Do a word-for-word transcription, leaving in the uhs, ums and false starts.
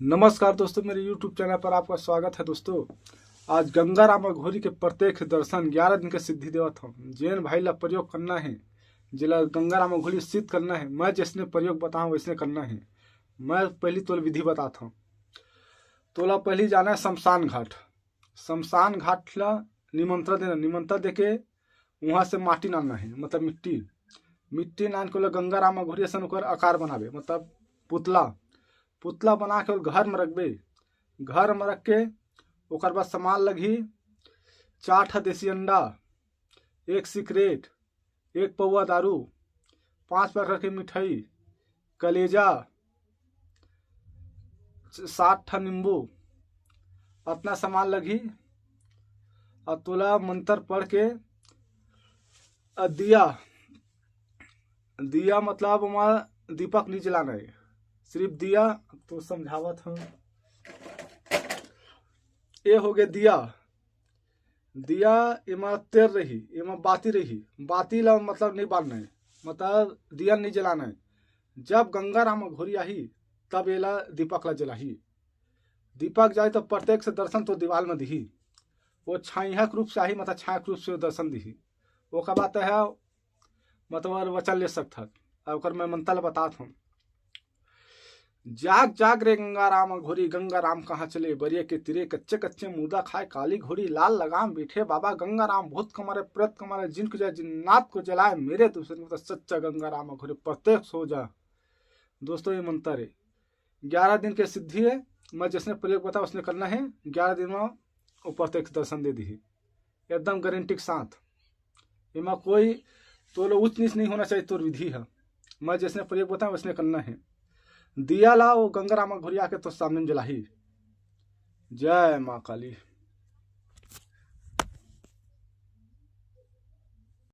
नमस्कार दोस्तों, मेरे YouTube चैनल पर आपका स्वागत है। दोस्तों, आज गंगा राम अघोरी के प्रत्यक्ष दर्शन ग्यारह दिन के सिद्धि देवत हूँ। जेन भाई ला प्रयोग करना है, जेला गंगा राम अघोरी सिद्ध करना है, मैं जैसने प्रयोग बताऊँ वैसने करना है। मैं पहली तोला विधि बताता हूँ। तोला पहली जाना है शमशान घाट। शमशान घाट ला निमंत्रण देना, निमंत्रण देके वहाँ से माटी लानना है, मतलब मिट्टी। मिट्टी लान के ओला गंगा राम अघोरी असन ओकर आकार बनाबे, मतलब पुतला। पुतला बना के ओला घर में रखबे। घर में रख के ओकर बाद सामान लगही चार ठा देसी अंडा, एक सिगरेट, एक पौवा दारू, पांच प्रकार के मिठाई, कलेजा, सात ठा नींबू, अतना सामान लगही। और तोला मंत्र पढ़ के, अ, दिया, दिया मतलब ओमा दीपक नहीं जलाना है, सिर्फ दिया। तो समझावत हूँ, ये हो गया दिया। दिया एमा तेल रही, एमा बाती रही। बाती ला मतलब नहीं बालना है, मतलब दिया नहीं जलाना है। जब गंगा राम अघोरी आही, तब एला दीपक ला जलाही। दीपक जाए तो प्रत्यक्ष दर्शन तो दीवाल में दिही, वो छाइहक रूप से आही, मतलब छायक रूप से दर्शन दिही। ओकर बाद है मतलब वचन ले सकत हस। अब ओकर मैं मंत्र ला बतात हूँ। जाग जाग रे गंगा राम अघोरी, गंगा राम कहाँ चले? बरिया के तीरे कच्चे कच्चे मुर्दा खाए काली घोड़ी, लाल लगाम बैठे बाबा गंगा राम, भूत को मारे, प्रेत को मारे, जिन को जाए जिन्नात को जलाए, मेरे दुश्मन को तो सच्चा गंगा राम अघोरी प्रत्यक्ष हो जा। दोस्तों, ये मंत्र है, ग्यारह दिन के सिद्धि है। मैं जैसने प्रयोग बताऊँ वैसने करना है। ग्यारह दिन में वो प्रत्यक्ष दर्शन दे दिही, एकदम गारंटी के साथ। एमा कोई तोला ऊंच नीच नहीं होना चाहिए तोर विधि है। मैं जैसने प्रयोग बताऊँ वैसने करना है। दिया ला वो गंगा राम अघोरी आके तोर सामने में जलाही। जय माँ काली।